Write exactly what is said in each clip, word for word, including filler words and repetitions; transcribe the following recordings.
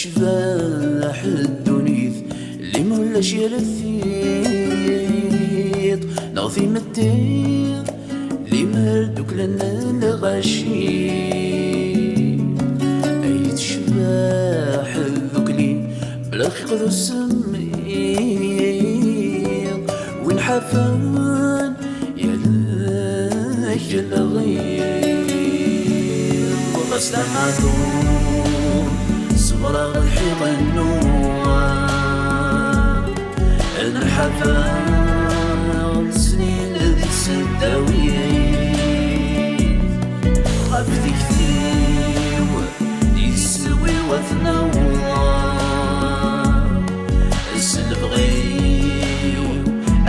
Tecbeḥ ddunit, limer ulac yir tiṭ neɣ timetti, limer duklen lɣaci. Ay tecbeḥ dukli, bla lxiq d usemmiḍ, win ḥafen yal akelɣiḍ. Ɣas d amaɛṭur, ṣebreɣ lḥiɣ nnuɣ. Nḥafa snin di tseddawit, ɣef tikti-w, yeswi wat nawa. S lebɣi-w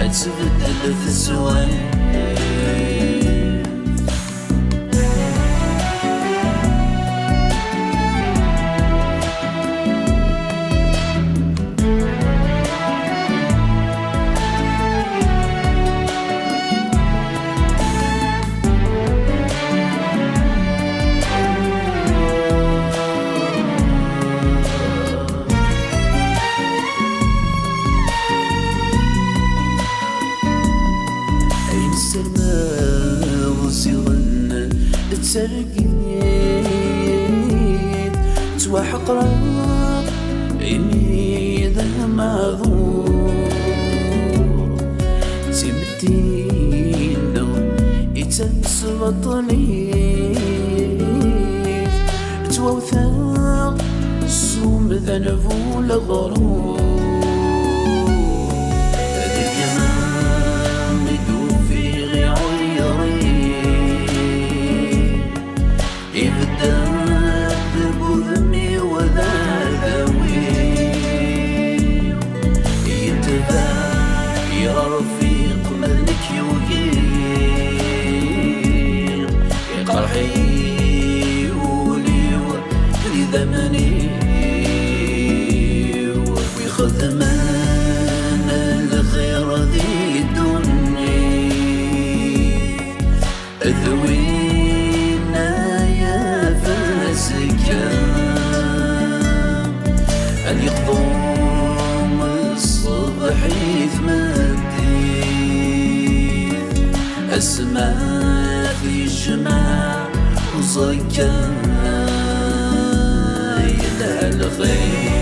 ad tbeddel teswiɛt. Ayen ssermaɣ ziɣen d targit, ttwaḥeqreɣ imi d amaɛdur. D timetti-nneɣ i d tamesbaṭlit, ttwawteɣ s umdan bu leɣrur. Di lgama i d-ufiɣ iɛuyeṛ-iw, ibedden deg wudem-iw d adaw-iw. Yetbeɛ yerfiq ma d nekk yugi, iqerḥ-iyi wul-iw d idammen-iw. Wi xedmen lxir di ddunit, d winna yaf azekka, ad yeqḍu ṣṣbeḥ i tmeddit, asma tijmeɛ uẓekka yelha lxir.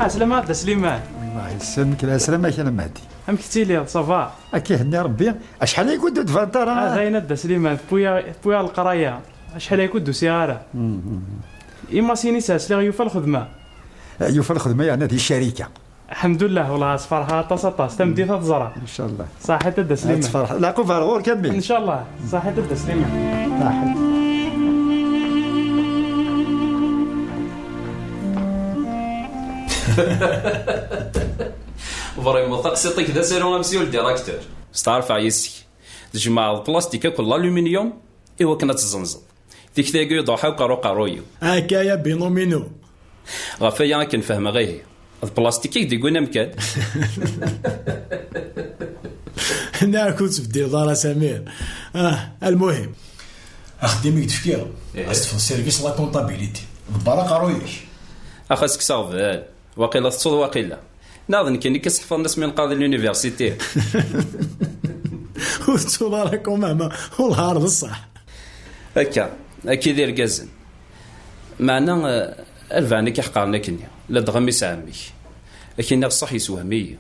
Ɛeslama a Dda Sliman. Allah yesselmek, lɛeslama-k a Lmehdi. Amek tettiliḍ, ça va? Akka ihenni Rebbi. Acḥal ay kud ur d-tbanent ara? Ah, d ayen a Dda Sliman, tewwi-yaɣ, tewwi-yaɣ leqraya. Acḥal ay kud ur d-usiɣ ara. Imasin-is sliɣ yufa lxedma. Yufa lxedma, yeɛni di ccarika. Lḥemdullah, wellah, sferḥeɣ aṭas, aṭas. Tameddit ad teẓra. Incallah. Ṣaḥit a Dda Sliman. Ad tferḥ. Leɛqub ar ɣur-k a mmi. Incallah. Ṣaḥit a Dda Sliman. Ṣaḥit. Vraiment, taqsiṭ-ik d asaru a Monsieur le Directeur. Steɛṛfeɣ yis-k. Tjemɛeḍ plastik akked l'aluminium i wakken ad tezzenzeḍ. Tikti-agi ur d-ruḥ akk ɣer uqerruy-iw. Akka ya Binomino. Ɣef waya akken fehmeɣ ihi. D plastik i k-d-iwwin amkan. Neɣ ur tettbeddileḍ ara Samir. Ah, almuhim. Axeddim i k-d-fkiɣ. Ih. Ad s-tefeḍ service la comptabilité. Ḍebber aqerruy-ik. Ax a s-kkseɣ bal. Waqila tettuḍ waqila. Neɣ d nekkini i k-iseḥfaḍen asmi nqaḍ l'université. Ur tettuḍ ara quand même, wellah ar d ṣṣeḥ. Akka, akka i d irgazen. Meɛna, eh, albaɛni i k-iḥeqren akkenni, ladɣa mmi-s ɛemmi-k. Ad k-iniɣ ṣṣeḥ yessewhem-iyi.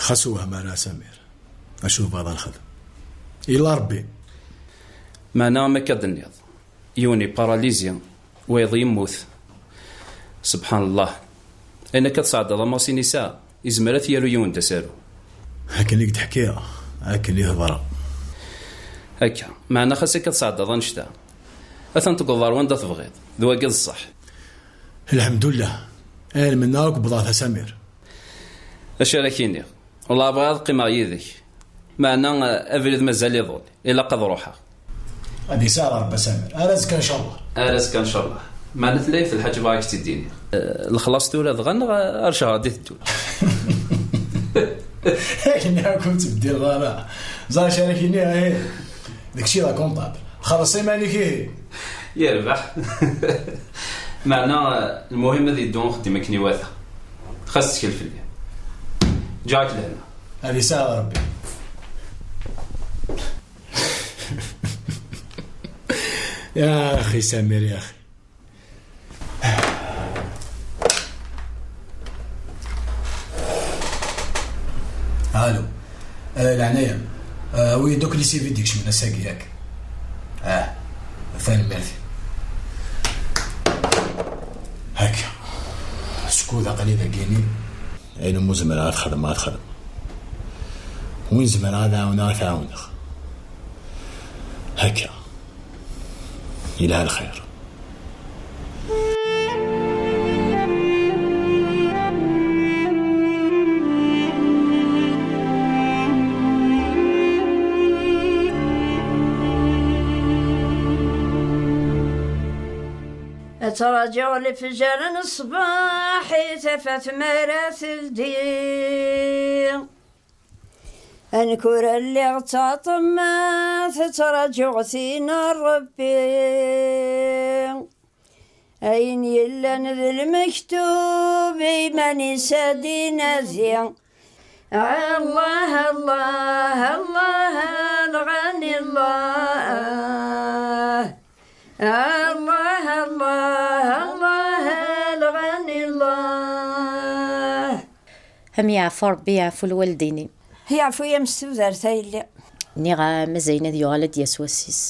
Xas wehma ara Samir. Acu tebɣiḍ ad nexdem? Yella Rebbi. Meɛna am akka d-tenniḍ, yiwen yeparalizi, wayeḍ yemmut. Subḥan Allah. Ayen akka tesɛeddaḍ amasin yesɛa, yezmer ad t-yaru yiwen d asaru. Akken i k-d-ḥkiɣ, akken i hedreɣ. Akka, meɛna xas akka tesɛeddaḍ annect-a. Atan tewwḍeḍ ar wanda tebɣiḍ, d wagi d ṣṣeḥ. Lḥemdullah. Ay lmenna akk wwḍeɣ a Samir. Acu ara k-iniɣ? Wellah bɣiɣ ad qqimeɣ yid-k. Meɛna, eh, abrid mazal iḍul. Ilaq ad ruḥeɣ. Ad yesɛer Rebbi a Samir. Ar azekka ncallah. Ar azekka ncallah. Meɛna tella yiwet n lḥaǧa bɣiɣ ad k-tt-id-iniɣ. Eh, lexlaṣ tura dɣa neɣ ar ccehṛ ad d-teddul? Akken akk ur ttbeddileḍ ara. Ẓer acu ara k-iniɣ, eh. D kečč i d akunṭabl. Xelleṣ iman-ik ihi. Yerbeḥ. Meɛna, lmuhim ad yeddu uxeddim akken iwata. Xas ttkel fell-i. Ǧǧiɣ-ak lehna. Ad yesɛer Rebbi. Ya axi Samir, ya axi. Alo. Eh, leɛnaya-m. Eh, awi-yi-d akk les C V d-ikecmen ass-agi, yak? Ah, tanemmirt. Akka. Skud aql-i dagini. Ayen umi zemreɣ ad xedmeɣ, ad xedmeɣ. Win zemreɣ ad ɛawneɣ, ad t-ɛawneɣ. Akka. Yelha lxir. Ad ttraǧuɣ lefjer n ṣṣbeḥ i tafat mi ara teldi. Ankura lliɣ ttaṭemmat, ttraǧuɣ tin n Rebbi. Ayen yellan d lmektub, iman-is ad inadi. Allah, Allah, Allah, lɣani Allah. Allah, Allah, Allah, lɣani Allah. Am yeɛfu Rebbi, yeɛfu lwaldin-im. Yeɛfu-yam s tudert a yelli. Nniɣ-am, mazal ad yuɣal ad d-yas wass-is.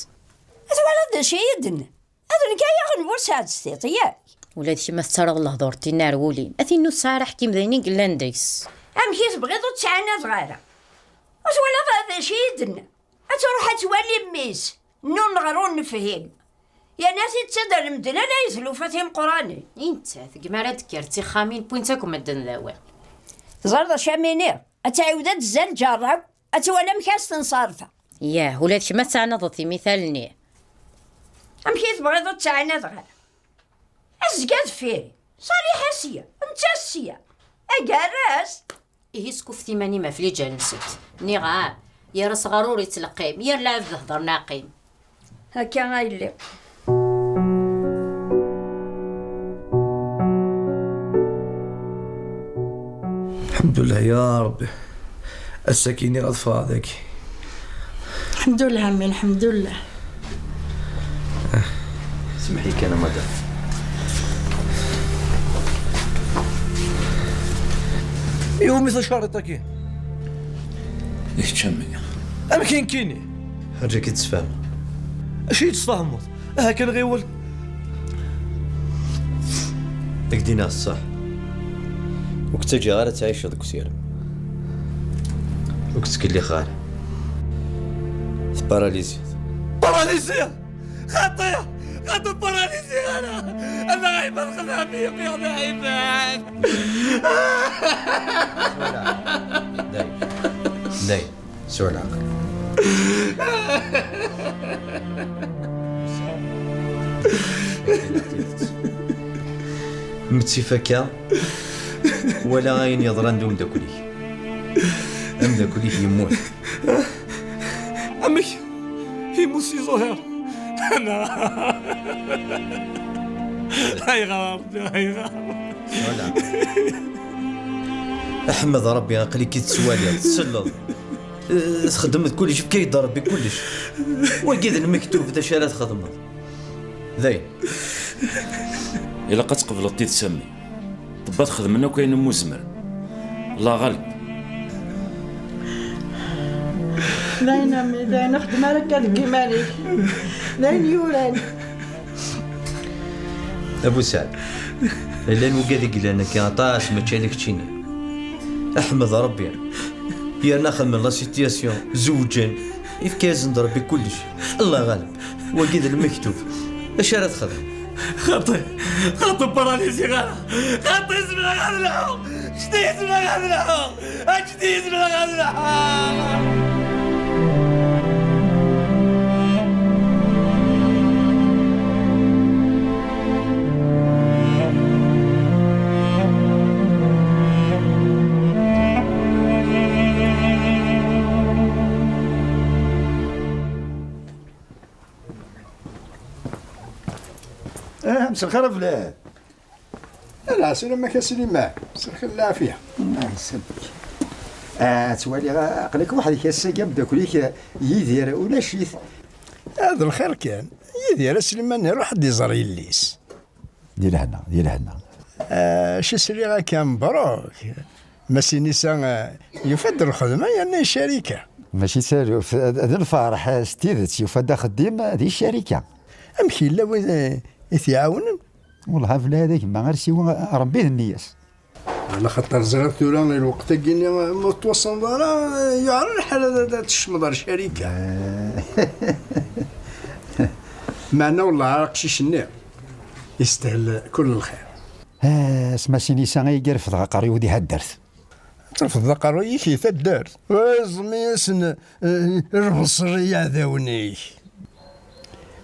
Twalaḍ d acu i yi-d-nnan? Ad nekk ay aɣenbur sɛedstiḍ, yak? Ula d kemm ad tettarraḍ lehdur-nni ar wul-im. A tin ur tesɛi ara aḥkim d ayen i yellan deg-s. Amek i tebɣiḍ ur tt-ttɛanadeɣ ara? Ur twalaḍ ara d acu i yi-d-nnan? Ad truḥ ad twali mmi-s, nnuneɣ ur nefhim. Yerna tidet ad d-rren medden ala i tlufa timeqqranin. I nettat, deg mi ara d-tekker d tixxamin, wwin-tt akk medden d awal. Teẓriḍ acu am iniɣ? Ad tɛiwed ad d-tzal ǧerra-w, ad twali amek ara s-tenṣerfeɣ. Yah, ula d kemm ad tɛanadeḍ timital-nni. Amek i tebɣiḍ ur tt-ttɛanadeɣ ara? Azekka deffir-i, Ṣaliḥa sya, netta sya. Agarraz! Ihi skufet iman-im ɣef liǧal-nsent. Nniɣ-am, yir asɣar ur ittleqqim, yir lɛebd d hder n aɛqim. Akka a yelli. Lḥemdullah ya Rebbi. Ass-agi-nni ad ffɣeɣ dagi. Lḥemdullah a mmi, lḥemdullah. Semmeḥ-iyi kan a madam. Iwumi tacariḍt-agi? D kečč a mmi. Amek i nekkini? Ḥaǧa i k-id-sfehmeɣ. Acu i d-tesfehmeḍ? Aha kan ɣiwel. Ad k-d-iniɣ ṣṣeḥ. Ur k-ttaǧǧaɣ ara ad tɛiceḍ deg usirem. Ur k-ttkellixeɣ ara. Tparaliziḍ. Paraliziḍ! Xaṭi! Xaṭi paraliziḍ ara! Ana ɛiban xedɛem-iyi, qqiɣ d ɛiban! Dayen. Dayen. Sɛu leɛqel. Metti akka, wala ayen yeḍran d umeddakel-ik. Ameddakel-ik yemmut. Amek? Yemmut si Zuhir? Ayɣer a Rebbi, ayɣer? Sɛu leɛqel. Ḥmed Rebbi, aql-ik i tettwaliḍ, tselleḍ. Eh, txeddmeḍ kullec, yefka-yi-d Rebbi kullec. Wagi d lmektub, d acu ara txedmeḍ? Dayen. Ilaq ad tqebleḍ tidet a mmi. Ṭṭebbat xedmen akk ayen umi zemren. Allah ɣaleb. Dayen a mmi, dayen, xdem ara akka deg iman-ik. Dayen yuran. A Busaɛd, llan wigad i yellan akka aṭas, mačči ala keččini. Ḥmed Rebbi. Yerna xedmen la situation, zewǧen. Ifka-yasen-d Rebbi kullec. Allah ɣaleb. Wagi d lmektub. Acu ara txedmeḍ? Xaṭi, xaṭi ur paraliziɣ ara. Xaṭi zemreɣ ad lḥuɣ. Ǧǧet-iyi zemreɣ ad lḥuɣ. Ǧǧet-iyi zemreɣ ad lḥuɣ. Ah, mselxir a Blad. Ala, selamek a Sliman. Mselxir lɛafya. Ah, ttwaliɣ, ah, aql-ik weḥd-k ass-agi, ameddakel-ik, ah, Yidir, ulac-it. Ah, d lxir kan. Yidir a Sliman iruḥ ad d-iẓer yelli-s. Di lehna, di lehna. Ah, acu sliɣ akka, mebruk. Masinisa, ah, yufa-d lxedma yerna icarika. Mačči d taluft, d lferḥ, s tidet, yufa-d axeddim di ccarika. Amek yella win, eh, i t-iɛawnen? Wellah a Blad, a gma, ar siwa Rebbi d nniya-s. Ala xaṭer ẓriɣ tura i lweqt-agi-nni ma ur tettwassneḍ ara, yeɛra lḥal ad, ad, ad tecmeḍ ar ccarika. Meɛna wellah ar aqcic-nni yestahel kul lxir. Ah, s Masinisa ay yerfed aqerru-w di haddart. Trefdeḍ aqerruy-ik i taddart. Iẓmi-yasen, eh, lbeṣel i yiɛdawen-ik.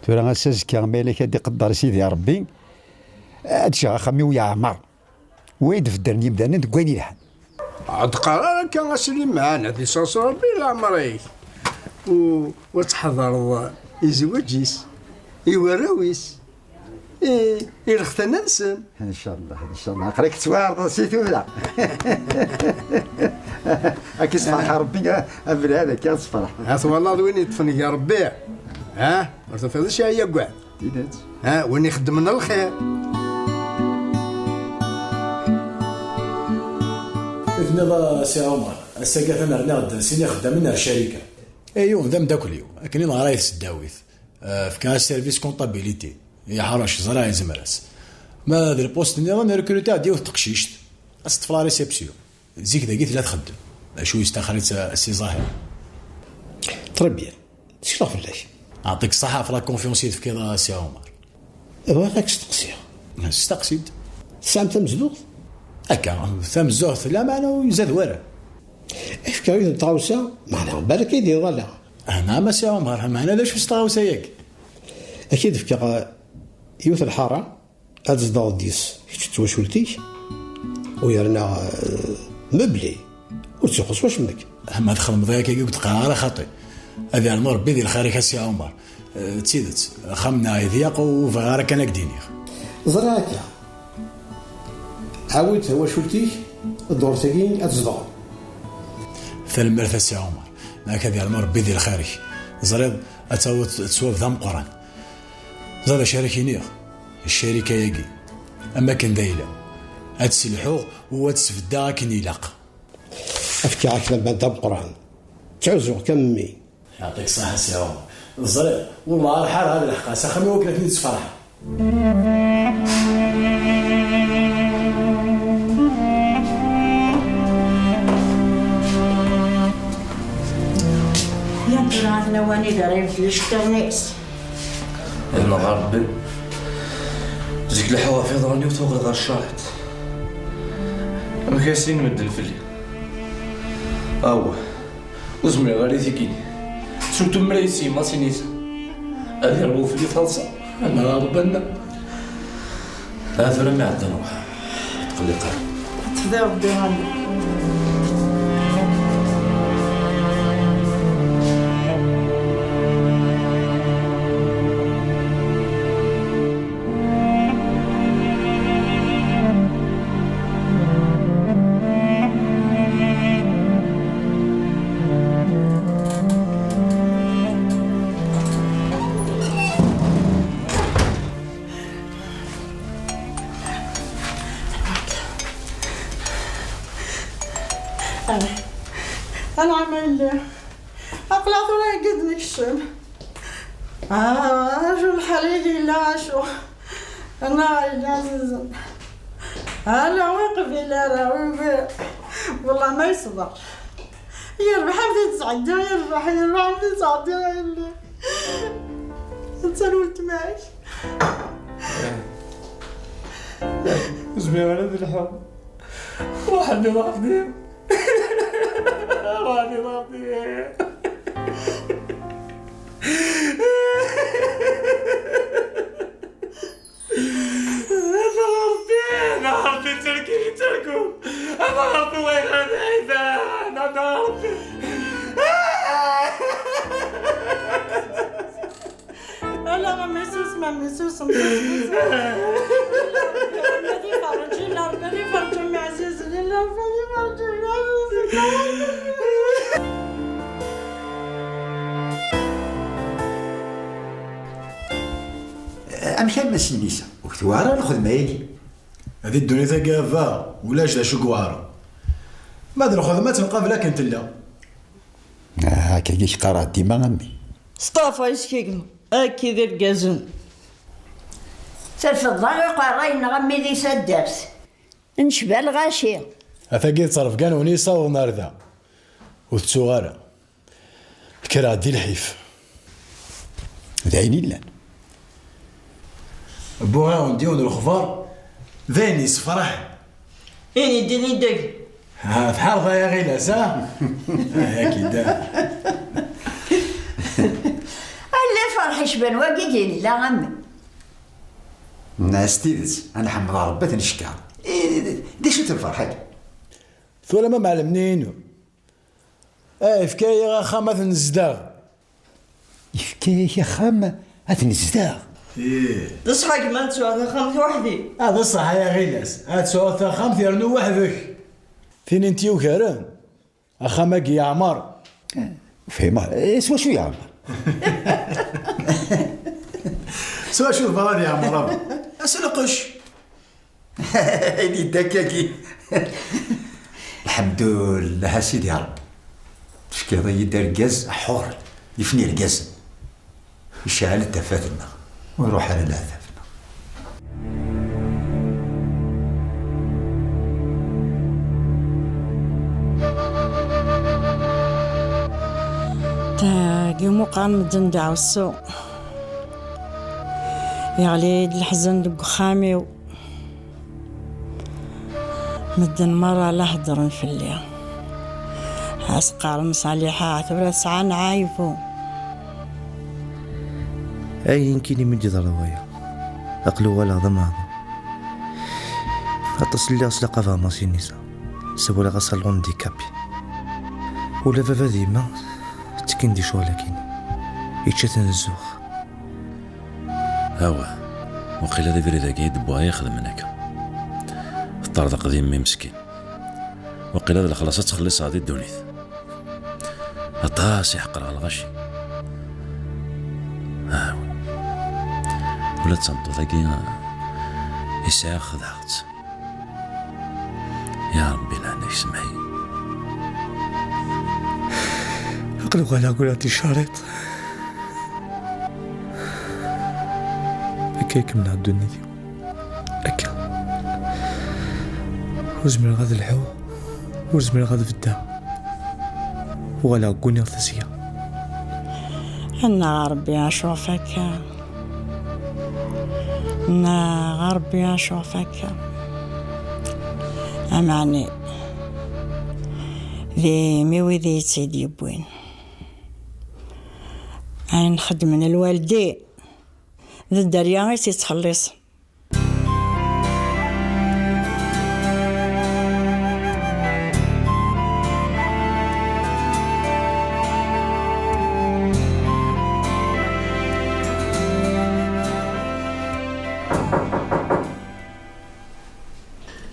Tura ass azekka, ma yella ad d-iqedder Sidi Ṛebbi, ad ččeɣ axxam-iw yeɛmer. Wa i d-beddren yimdanen deg wayen yelhan. Ad qqar ara akka a Sliman, ad iseɣs Ṛebbi leɛmer-ik. U, u ad tḥedreḍ i zzwaǧ-is, i warraw-is. I, i lextana-nsen. Incallah, incallah. Aql-ak tettwaɛerḍeḍ si tura. Ad k-isferḥ Rebbi, a, a Blad, akka ad tefreḥ. Ha twalaḍ win yeṭṭfen gar Rebbi, ha? Ur tufiḍ acu ara yagad. Tidet. Ha, win ixeddmen lxir. I tenniḍ a Si Ɛumer, ass-agi atan rniɣ-d sin ixeddamen ar ccarika. Ayu, d ameddakel-iw, akken i neɣra i tesdawit. Eh, fkiɣ-as service comptabilité. Yeḥrec, ẓriɣ yezmer-as. Ma d lpost nniḍen, recruteɣ-d yiwet teqcict. Ad teṭṭef la réception. Zik dagi tella txeddem. Acu yestaxer-itt, eh, Si Zahir? Très bien. Ttekleɣ fell-ak. Ɛṭik ṣṣeḥḥa ɣef la confiance i tefkiḍ a Si Ɛumer. Bɣiɣ ad k-steqsiɣ. Steqsi-d. Tesɛam tamezduɣt? Akka, tamezduɣt tella, meɛna ur izad wara. Efk-aɣ yiwet n tɣawsa, meɛna balak ay d-iḍala. Ah, naɛam a Si Ɛumer, meɛna d acu s tɣawsa-yagi? Ad k-id-fkeɣ, eh, yiwet n lḥara, ad tzedɣeḍ deg-s kečč d twacult-ik, u yerna, eh, meublé, ur tt-ixuṣṣ wacemma. Ma txedmeḍ akka, ur k-d-qqareɣ ara xaṭi. Ad iɛlem Rebbi di lxir-ik a Si Ɛumer. Eh, d tidet, axxam-nneɣ iḍyeq, ur bɣiɣ ara kan ad k-d-iniɣ. Ẓriɣ akka. Ɛawed tawacult-ik, ddurt-agi ad tzedɣeḍ. Tanemmirt a Si Ɛumer. Nekk ad iɛlem Rebbi di lxir-ik. Teẓriḍ, ad taweḍ ttwab d ameqqran. Ẓer acu ara k-iniɣ. Ccarika-agi, am akken d ayla, ad tt-sselḥuɣ u ad tt-sbeddeɣ akken ilaq. Efk-aɣ-ak laman d ameqqran. Ttɛuzzuɣ-k am mmi. Yeɛṭik ṣṣeḥḥa a Si Ɛumer. Ẓriɣ, wellah ar ḥareɣ ad leḥqeɣ s axxam-iw akken ad ten-id-sferḥeɣ. Yan tura atan awani d ara yemtel iceṭṭiḍen-is. Yenɣa Rebbi. Zik leḥḥuɣ ɣef iḍarren-iw, tuɣal ɣer ccaṛiṭ. Amek ara s-inin medden fell-i? Awah. Ur zmireɣ ara i tigi-nni. Surtout mra yessi Masinisa. Ad yerwu fell-i taḍsa. Neɣ aɣban. Ah, tura mi ɛedda nruḥ. Tqelliq ara. Ad tefdi Rebbi ɣer Anɛam a yelli. Aql-aɣ tura deg i d-nekcem. Ah, acu lḥal i d-yella, acu. Annaɣ a yelli ɛzizen. Ala, ur yeqbil ara, ur yeqbil. Wellah ma yeṣber. Yerbeḥ am tin tesɛeddi, yerbeḥ, yerbeḥ am tin tesɛeddi, a yelli. Netta n weltma-k. Ur zmireɣ ara ad lḥuɣ. Ruḥ-d, ruḥ-d. Ruḥ-d, ruḥ-d. Ama Ṛebbi, ama Ṛebbi, tterku, tterku. Ama Ṛebbi, wayɣer ad ɛidan, ama Ṛebbi. Ala, a Messi, a Messi, a Messi. Ṛebbi ad iferreǧ, illa Ṛebbi ad iferreǧ, a mmi ɛzizen, illa Ṛebbi ad iferreǧ, a mmi ɛzizen. Amek armi s-nisa? Ur k-tewɛer ara lxedma-agi? Di ddunit-agi a baba, ulac d acu i yewɛren. Ma d lxedma tenqabel akken tella. Ah, akka i k-qqareɣ dima a mmi. Sṭafa yeskigem, akka i d irgazen. Terfeḍ daɣ iqerray-nneɣ a mmi di taddart. Necba lɣaci. Atagi d ttrebga-nwen i yessawḍen ar da. Ur tettuɣ ara. Kkreɣ di lḥif. D ayen illan. Wwiɣ-awen-d yiwen n lexbar d ayen yessefraḥen. Ini-d, ini-d. Ha, tḥarḍ ay aɣilas, ha? Ayagi da. Alla ferḥ icban wagi i yella am. Nna s tidet, ad nḥemmeḍ Ṛebbi ad t-neckeṛ. I, d acu-t lferḥ-agi? Twalam amɛellem-nni-inu? Ah, yefka-yaɣ axxam ad t-nezdeɣ. Yefka-yak axxam ad t-nezdeɣ? Ih. D ṣṣeḥ a gma ad tesɛuḍ taxxamt weḥd-i? Ah, d ṣṣeḥ ay aɣilas, ad tesɛuḍ taxxamt yernu weḥd-k. Tinin t-yugaren, axxam-agi yeɛmer. Ah, ur fhimeɣ, eh, s wacu yeɛmer? S wacu tebɣiḍ ad yeɛmer, a baba? S lqecc. Ayen yedda akkagi. Lḥemdullah a Sidi Ṛebbi. Tefkiḍ-iyi-d argaz ḥuṛ, yifen irgazen. Yecɛel-d tafat-nneɣ. Ur iṛuḥ ara leɛtab-nneɣ. Tagi muqan medden d ɛusu. Yeɣli-d leḥzen deg uxxam-iw. Medden merra la heddren fell-i. As-qqaren Ṣaliḥa tura tesɛa nɛaybu. Ayen kan imi d-yeḍra waya, aql-i uɣaleɣ d ameɛḍur. Aṭas lliɣ slaqabeɣ masinisa, sawaleɣ-as à l'handicapé. Ula baba d yemma ttekkin di ccɣel-agi, yečča-ten zzux. Awah, waqila d abrid-agi i d-wwiɣ i ixedmen akka. Teṭṭerḍeq d yemma-m meskin. Waqila d lexlaṣ ad txelliṣeɣ di ddunit. Aṭas i ḥeqreɣ lɣaci. Awah. Ula d tameṭṭut-agi i sɛiɣ xedɛeɣ-tt. Ya Ṛebbi, leɛna-k, semmeḥ-iyi. Aql-i uɣaleɣ ggriɣ-d i ccaṛiṭ. Akka i kemmleɣ ddunit-iw. Akka. Ur zmireɣ ad lḥuɣ, ur zmireɣ ad beddeɣ. Uɣaleɣ gguniɣ tazya. Annaɣ a Ṛebbi, acu ɣef akka? Neɣ a Ṛebbi, acu ɣef akka? Ameɛni, d imi wid i yi-tt-id-yewwin. Ayen xeddmen lwaldin, d dderya i tt-ittxelliṣen.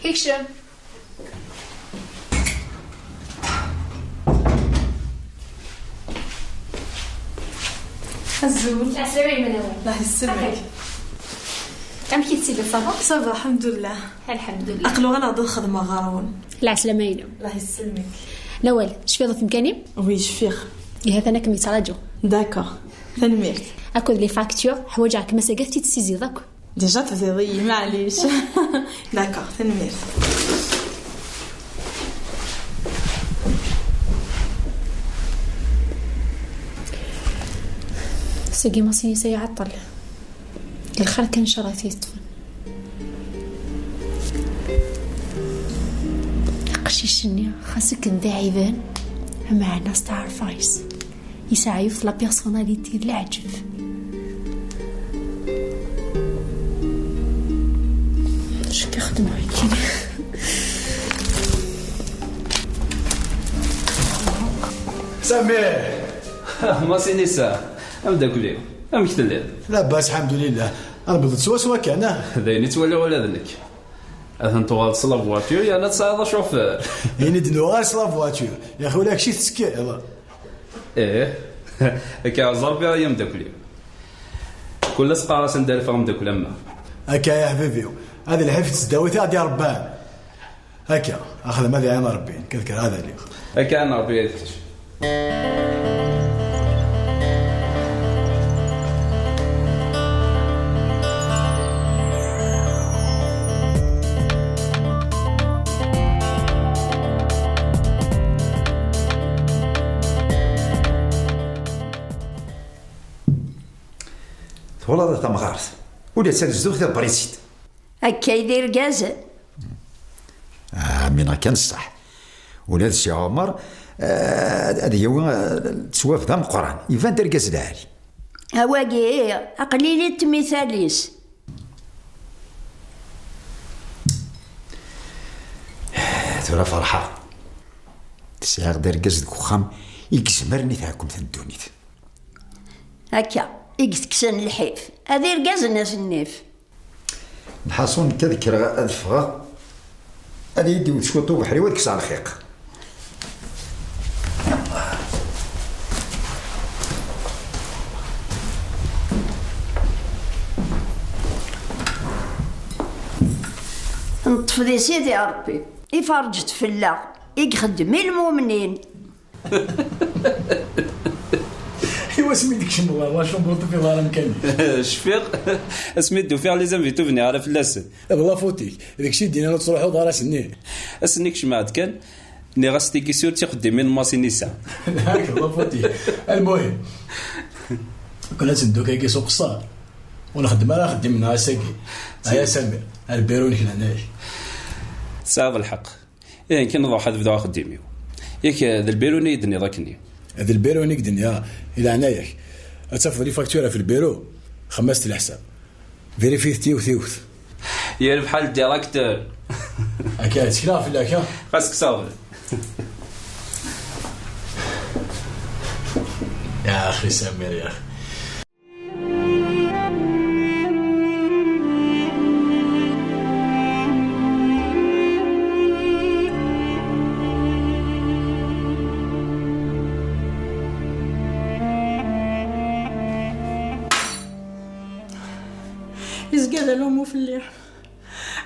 Ikcem. Azul. Ɛeslama a yemma-twen. Allah yesselmek. Amek i telliḍ, ça va? Ça va, lḥemdullah. Lḥemdullah. Aql-i uɣaleɣ-d ad xedmeɣ ɣer-wen. Lɛeslama-inem. Allah yesselmek. Nawal, tecfiḍ ɣef umkan-im? Oui, cfiɣ. Ihi atan ad kem-yettraǧu. D'accord. Tanemmirt. Akked les factures, ḥwaǧeɣ-kem ass-agi ad t-id-tessiziḍ akk. Déjà tebdiḍ-iyi, maɛlic. D'accord, tanemmirt. Dagi Masinisa iɛeṭṭel. D lxir kan ccṛeɛ i t-yeṭṭfen. Aqcic-nni xas akken d aɛiban, ameɛna steɛṛfeɣ-is. Yesɛa yiwet la personnalité d leɛǧeb. Acu k-ixeddem wagi? Samir! Masinisa, ameddakel-iw, amek telliḍ? Labas, lḥemdulillah. Rebḍet swaswa kan, ah? D ayen i ttwaliɣ ula d nekk. Atan tuɣaleḍ s la voiture yerna tesɛiḍ acufur. Ini-d nuɣal s la voiture. Yaxi ula kečč i tettekkiḍ. Ih. Akka ẓer biɣ ay ameddakel-iw. Kul ass qqareɣ-as anda ara ffɣeɣ ameddakel am wa. Akka ay aḥbibi. Ad lḥif tesdawit i ɣ-d-iṛebban. Akka, axdam ad iɛin Ṛebbi, nekk ad kkreɣ ad aliɣ. Akka ɛin Ṛebbi ad kečč. Twalaḍ a tamɣart, ula d tagezduɣt d Brizil. Akka i d irgazen. Ah, mi neɣ kan ṣṣeḥ. Ula d Si Ɛumer, eh, ad yawi, eh, ttwab d ameqqran. Iban d argaz lɛali. Awagi, aql-i li tmital-is. Tura ferḥeɣ. Sɛiɣ-d argaz deg uxxam i izemren i tɛekkemt n ddunit. Akka, i itekksen lḥif. Ad irgazen ass nnif. Lḥaṣun, nekk ad kkreɣ ad ffɣeɣ, ad iyi-d-iwet cwiṭ ubeḥri-w ad kkseɣ lxiq. Neṭṭef di Sidi Ṛebbi, iferǧ-d fell-aɣ, i ixeddem i lmumnin. Iwa asmi d-kecmeḍ ɣer la chambre ur tufiḍ ara amkan-ik? Cfiɣ asmi d-ufiɣ les invités ur bniɣ ara fell-asen. D la faute-ik, d kečč i d-yennan ur tettruḥuḍ ara ass-nni. Ass-nni kecmeɣ-d kan, nniɣ-as tigi sûr d tixeddimin n Masinisa. Hakk d la faute-ik. Almuhim, kul ad teddu kagi s uqeṣṣer, ur nxeddem ara axeddim-nneɣ ass-agi. Aya Samir, ar lbiru-nnek leɛnaya-k. Tesɛiḍ lḥeqq. Ihi kan ad ruḥeɣ ad bduɣ axeddim-iw. Yak, d lbiru-nni i d-tenniḍ akkenni. D lbiru-nni i k-d-nniɣ, i leɛnaya-k. Ad tafeḍ les factures ɣef lbiru, xemmem-as-d leḥsab. Vérifiez-t yiwet yiwet. Yerbeḥ a le directeur. Akka, ttekleɣ fell-ak, ha? Xas kkes aɣbel. Ya axi Samir, ya axi. Yezga d alumu fell-i.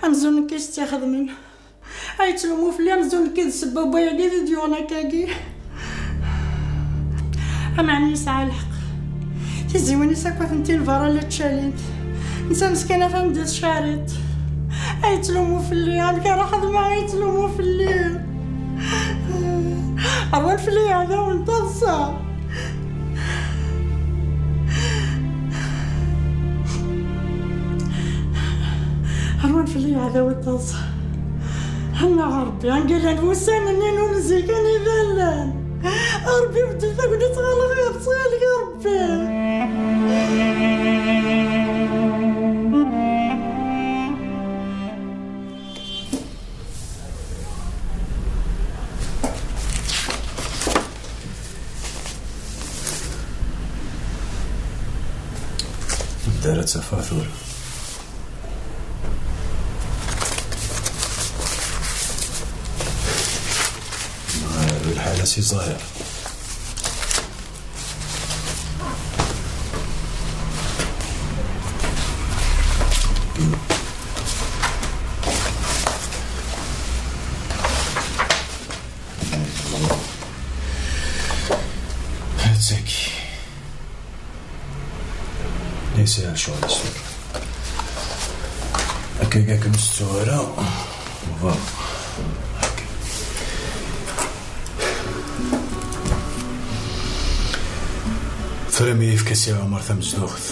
Amzun nekk i s-tt-ixedmen. Ay yettlumu fell-i amzun nekk i d ssebba n wayagi i d-yuɣen akkagi. Ameɛna yesɛa lḥeqq. Tiziwin-is akk atenti lberra la ttcalint. Netta meskin atan di tcariṭ. Ay yettlumu fell-i, amek ara xedmeɣ ay yettlumu fell-i? Rwan fell-i yeɛdawen n taḍsa. Rwan fell-i yeɛdawen n taḍsa. Annaɣ a Ṛebbi, anga llan wussan-nni n unzi kan i d allan. A Ṛebbi, beddel tagnit ɣer lxir, ttxil-k a Ṛebbi. Anda ara tt-afeɣ tura? Ma d lḥala si ẓẓayer. Attaki. Yesɛa lecɣal s tura. Akka, akka, kem s tura. Voilà. Tura mi yefka Si Ɛumar tamezduɣt,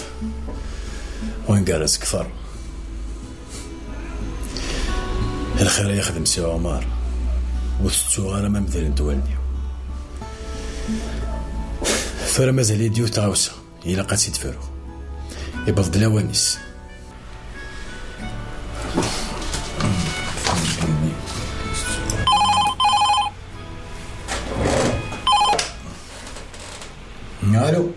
wanga ara sekfer. Lxir ay yexdem Si Ɛumar, ur tettuɣ ara ma medlent wallen-iw. Tura mazal-iyi-d yiwet tɣawsa, ilaq ad tt-id-fruɣ. Iwweḍ-d lawan-is. Allô.